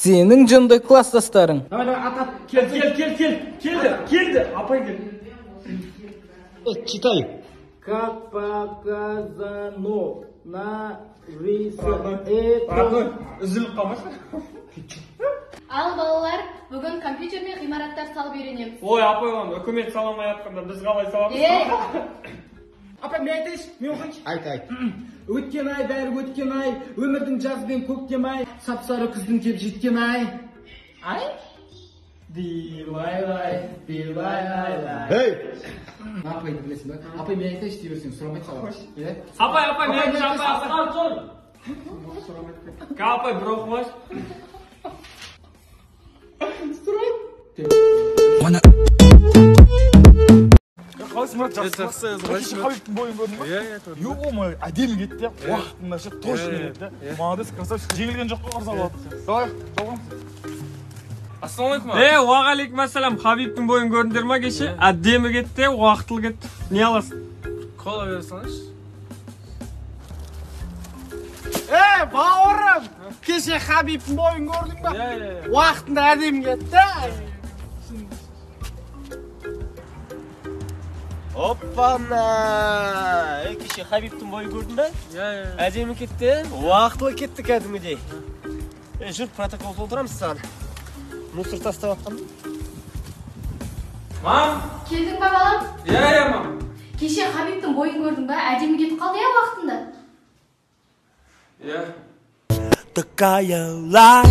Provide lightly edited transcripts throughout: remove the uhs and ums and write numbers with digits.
Сенің жынды класстастарың. Давай, давай, ат, ат. Кел, кел, кел, кел. Келді, келді. Апай кел. Читай. Как показано на рисунке. Родной, үзіліп қалмашы. Ал балалар, бүгін компьютермен ғимараттар салып үйренеміз. Ой, апай, оны үкімет саламай жатқанда біз қалай саламыз? Ей! Апай, мен айтайыншы, мен оқиыншы. Айт, айт. Өткен ай, бәрі өткен ай, өмірдің жазы бен көктем ай, сап-сары күздің кеп жеткен ай. Ай? Дилай-лай, дилай-лай-лай. Ей! Апайды білесің ба? Апай, мен айтайыншы дей берсең, сұрамайды саған. Иә? Апай, апай, мен айтайыншы, апай, апай. Апай, бір оқымашы. Сұрайды. Қалайсың, Мұрат? Жақсы. Кеше Хабибтің бойын көрдің ба? Иә, көрдім. Ё-моё, әдемі кетті, уақытында ше, точно кетті. Молодец, красавчик. Жеңілген жоқ қой, ырза болады. Давай, жолығамыз. Ассалаумағалейкум. Е, уағалейкум ассалам. Хабибтің бойын көрдіңдер ма кеше? Әдемі кетті, уақытылы кетті. Не аласың? Кола бере салыңызшы. Е, бауырым, кеше Хабибтің бойын көрдің ба? Иә. Уақытында әдемі кетті. Оппана! Кеше Хабибтің бойын көрдің ба? Иә. Әдемі кетті, уақытылы кетті кәдімгідей. Жүр, протокол толтырамыз саған. Мусор тастап жатқан. Мам! Келдің ба, балам? Иә, мам. Кеше Хабибтің бойын көрдің ба? Әдемі кетіп қалды, иә, уақытында? Иә. Такая лай.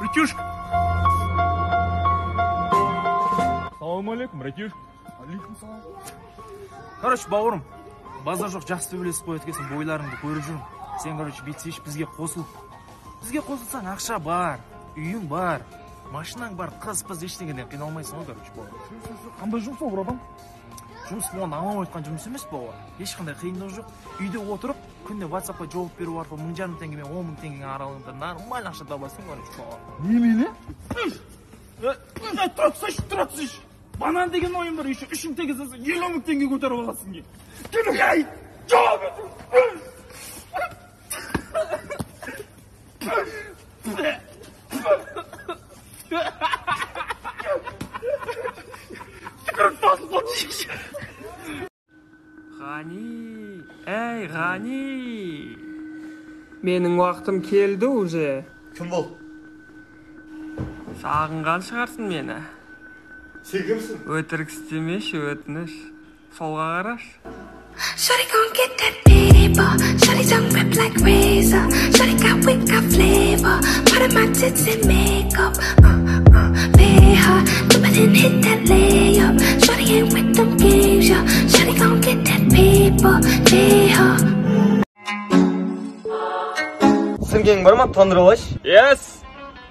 Братишка. Салам алейкум, братишка. Алейкум салам. Короче, бауырым, базар жоқ, жақсы төбелесіп қояды екенсің, бойларыңды көріп жүрмін. Сен, короче, бүйтсейші, бізге қосыл. Бізге қосылсаң, ақша бар, үйің бар, машинаң бар, қыз-пыз ештеңеден қиналмайсың ғой, короче, бауырым. Қандай жұмыс ол, братан? Жұмыс болғанда аман айтқан жұмыс емес, бауыр. Ешқандай қиындық жоқ. Үйде отырып, күнде WhatsApp-қа жауап беру арқылы 1500 теңге мен 10 000 теңгенің аралығында нормально ақша табасың, короче, бауыр. Немене? Тұра тұрсайшы, тұра тұрсайшы. Банан деген ойын бар, еще 3000 теңге салсаң, 50 000 теңге көтеріп аласың. Кел, жауап бер. Түкіріп басып қалды. Ғани, әй, Ғани. Менің уақытым келді уже. Кім бұл? Сағынған шығарсың мені. Сен кімсің? Өтірік істемеші, өтініш. Солға қарашы. Shorty gon' get that paper. Shorty tongue rip like razor. Shorty got wit, got flavor. Part of my tits and makeup. Pay her. Jump it and hit that layup. Shorty ain't with them games, yeah. Shorty gon' get that paper. Pay her. Сіңгең бар ма? Тандырып алайыншы. Yes.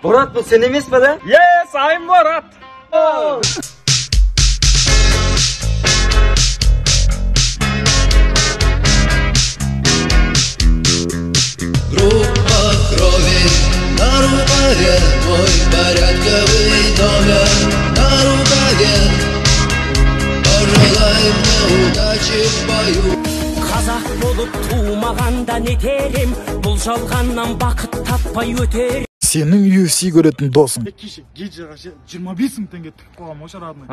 Борат, бұл сен емес па да? Yes, I'm Борат. Группа крови на рукаве, мой порядковый номер на рукаве. Пожелай мне удачи в бою. Қазақ болып тумағанда не терем, бұл жалғаннан бақыт таппай өтер. Сенің UFC көретін досың. Кеше Геджиға ше 25 000 теңге тігіп қойғанмын ғой, родной.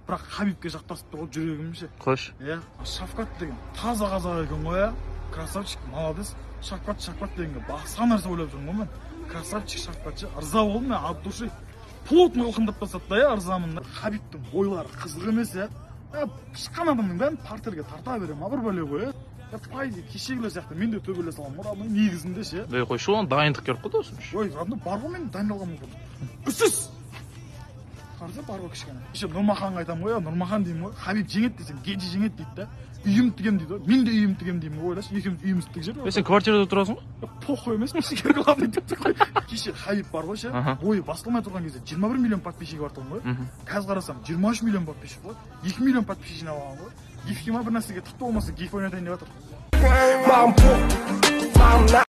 Бірақ Хабибке жақтасып тұр ғой жүрегім ше. Қош. Иә, Шавкат деген таза қазақ екен ғой, иә. Красавчик, молодец. Шавкат, Шавкат дегенге басқа нәрсе ойлап жүрмін ғой мен. Красавчик, Шавкат ше, ырза болдым мен от души. Плотно қылқындап тастады да, иә, ырзамын. Хабибтің бойлары қызық емес, иә. Шыққан адамның бәрін партерге тарта беремін, а бір бәле ғой, иә. По идее, кешегілер сияқты мен де төбелесе аламын ғой, родной, негізінде ше. Ей, қойшы, оған дайындық керек қой, досым. Ой, родной, бар ғой, мен дайындалғанмын ғой. Үсіз! Қараса, бар ғой кішкене. Еще Нұрмаханға айтамын ғой, Нұрмахан деймін ғой, Хабиб жеңеді десем, Геджи жеңеді дейді да. Үйім тігем дейді ғой, мен де үйім тігем деймін ғой, ойлашы, екеуміз үйіміз тігіп жіберіп. Сен квартирада тұрасың ғой? Похуй емес, бізге главный деп тұр ғой. Кеше Хабиб бар ғой ше, бойы басылмай тұрған кезде 21 миллион подписчигі бар тұғын ғой. Қазір қарасам 23 миллион подписчик қой, 2 миллион подписчик жинап алған ғой. Гифке ма бір нәрсеге тіпті болмаса гиф ойнатайын деп жатыр. Маған похуй, маған